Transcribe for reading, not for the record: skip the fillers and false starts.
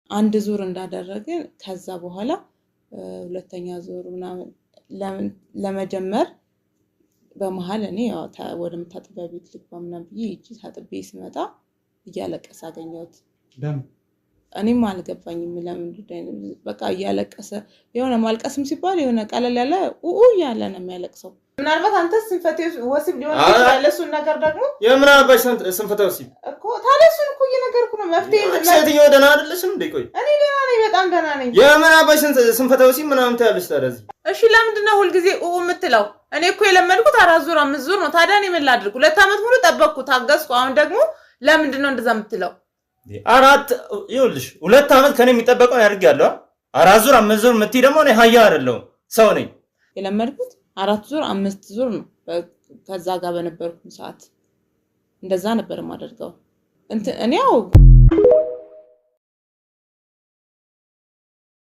አንድ ዙር እንዳደረግን ከዛ በኋላ ሁለተኛ ዙር ምናምን ለመጀመር በመሀል እኔ ያው ወደ መታጠቢያ ቤት ልግባ ምናምን ብዬ ሂጄ ታጥቤ ስመጣ እያለቀሰ አገኘሁት። ለምን? እኔም አልገባኝም ለምን ጉዳይ ነው። በቃ እያለቀሰ የሆነ ማልቀስም ሲባል የሆነ ቀለል ያለ ኡኡ እያለ ነው የሚያለቅሰው። ምናልባት አንተ ስንፈተ ወሲብ ሊሆን ይችላል። እሱን ነገር ደግሞ የምን አባሽ ስንፈተ ወሲብ እኮ ታዲያ እሱን እኮ እየነገርኩህ ነው። መፍትሄ ሴትዮ ደህና አይደለሽም እንዴ? ቆይ እኔ ደህና ነኝ፣ በጣም ደህና ነኝ። የምን አባሽ ስንፈተ ወሲብ ምናምን ትያለሽ ታዲያ እዚህ? እሺ ለምንድን ነው ሁልጊዜ ኡኡ የምትለው? እኔ እኮ የለመድኩት 4 ዙር 5 ዙር ነው። ታዲያ እኔ ምን ላድርግ? 2 ዓመት ሙሉ ጠበቅኩ፣ ታገስኩ። አሁን ደግሞ ለምንድን ነው እንደዛ የምትለው? አራት ይኸውልሽ፣ 2 ዓመት ከኔ የሚጠበቀውን አድርጌያለሁ። 4 ዙር 5 ዙር የምትይ ደግሞ እኔ ሀያ አይደለሁም ሰው ነኝ። የለመድኩት 4 ዙር 5 ዙር ነው። ከዛ ጋር በነበርኩ ሰዓት እንደዛ ነበር የማደርገው። እንትን እኔ ያው